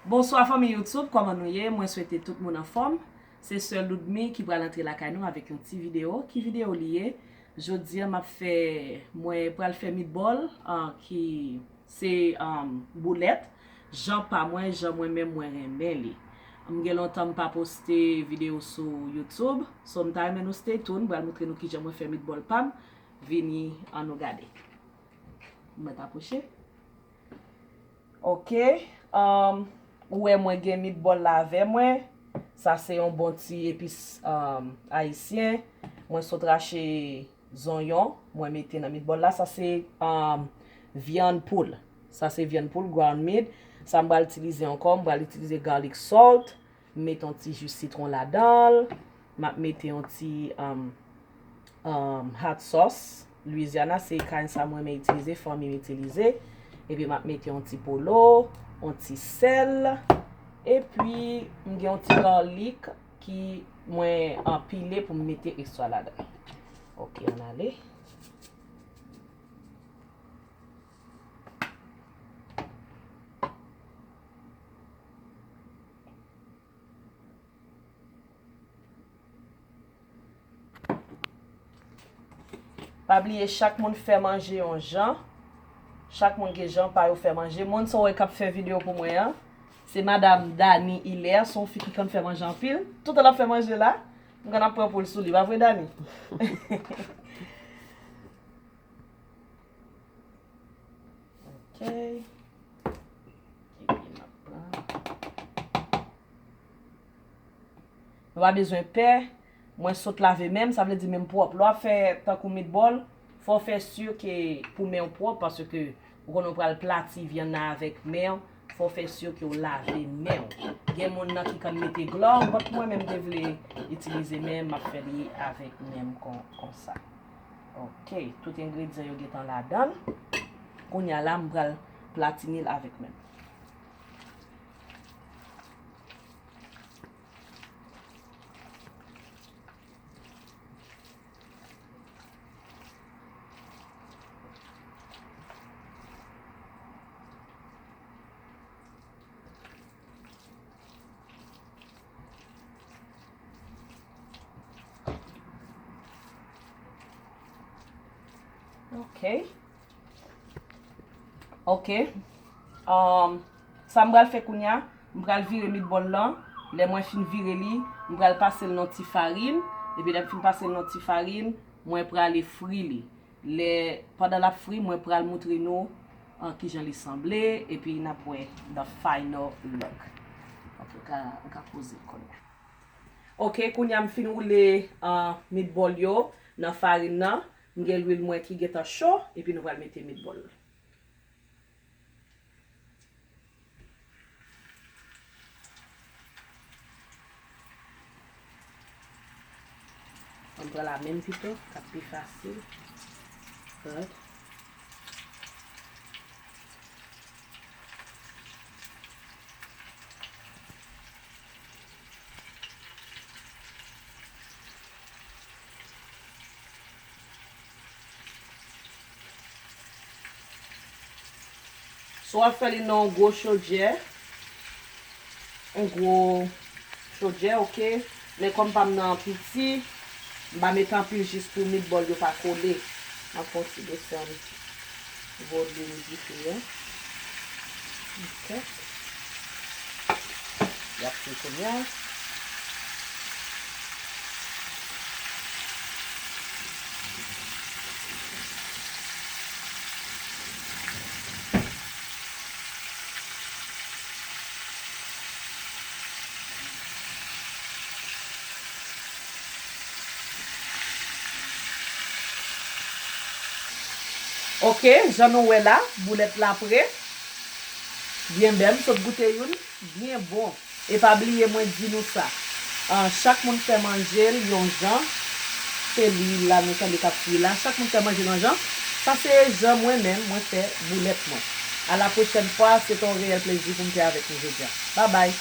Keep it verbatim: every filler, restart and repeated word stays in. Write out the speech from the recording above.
Bonswa fanmi YouTube, kòman nou ye? Mwen swete tout moun anfòm. Se sè Loudmy ki pral antre lakay nou avèk yon ti videyo. Ki videyo li ye? Jodi a m ap fè, mwen pral fè meatball, ah, ki se, um, boulèt, jan pa mwen, jan mwen menm mwen renmen li. M gen lontan m pa poste videyo sou YouTube, so m ta renmen nou stay tuned, m pral montre nou kijan mwen fè meatball pa m. Vini, ann nou gade. M mèt apwoche. Ok, um, ou wè mwen gen meatball la avè mwen. Sa se yon bon ti epis, um, ayisyen. Mwen sot rache zonyon, mwen mete nan meatball la. Sa se, um, vyann poul. Sa se vyann poul, ground meat. Sa m pral itilize ankò, m pral itilize garlic salt. M mete yon ti ji sitwon ladan l. M ap mete yon ti, um, um, hot sauce Louisiana, se kany sa mwen renmen itilize, fanmi m itilize. Epi m ap mete yon ti polo, yon ti sèl. Epi m gen yon ti garlic ki mwen, uh, pile pou m mete ekstra ladan. Ok, ann ale. Pa bliye, chak moun fè manje yon jan. Chak moun gen jan pa yo fè manje. Moun sa w wè k ap fè videyo pou mwen an, se madanm Dany Hilaire, se yon fi ki konn fè manje anpil. Toutan l ap fè manje la, m konn ap pran poul sou li, pa vre, Dany? Ok. Epi m ap pran. Nou pa bezwen pè. Mwen sot lave men m, sa vle di men m pwòp. Lè w ap fè tankou meatball, fò w fè si ke pou men w pwòp, paske ou konnen w pral plati vyann nan avèk men w, fò w fè si ke w lave men w. Gen moun nan ki konn mete glòv, but mwen menm te vle itilize men m, m ap fè li avèk men m kon, konsa. Ok, tout engredyan yo gentan ladan l. Kounye a la, m pral platine l avèk men m. Ok. Ok. Um, sa m pral fè kounye a, m pral vire meatball lan. Lè mwen fin vire li, m pral pase l nan ti farin. Epi lè m fin pase l nan ti farin, mwen prale fri li. Lè, pandan l ap fri, mwen pral montre nou, ah, kijan li sanble. Epi n ap wè the final look. Ok, ou ka, ou ka poze l kounye a. Ok, kounye a m fin woule, ah, meatball yo nan farin nan. M gen lwil mwen ki gentan cho, epi nou pral mete meatball la. Ann pran la menm pito, k ap pi fasil. Good. So w ap fè li nan yon gwo chodyè. Yon gwo chodyè, ok. Men kòm pa m nan piti, m pa mete anpil jis pou meatball yo pa kole. M ap fè yon ti desann volume dife a. Ok. Y ap fri kounye a. Ok, jan nou wè la, boulèt la pre. Byen bèl, m sot goute youn, byen bon. E pa bliye mwen di nou sa, ah, chak moun fè manje l yon jan. Se lwil la nou tande k ap fri la. Chak moun fè manje l yon jan. Sa se jan mwen menm, mwen fè boulèt mwen. A la pwochèn fwa, se te yon reyèl plezi pou m te avèk nou jodi a. Babay!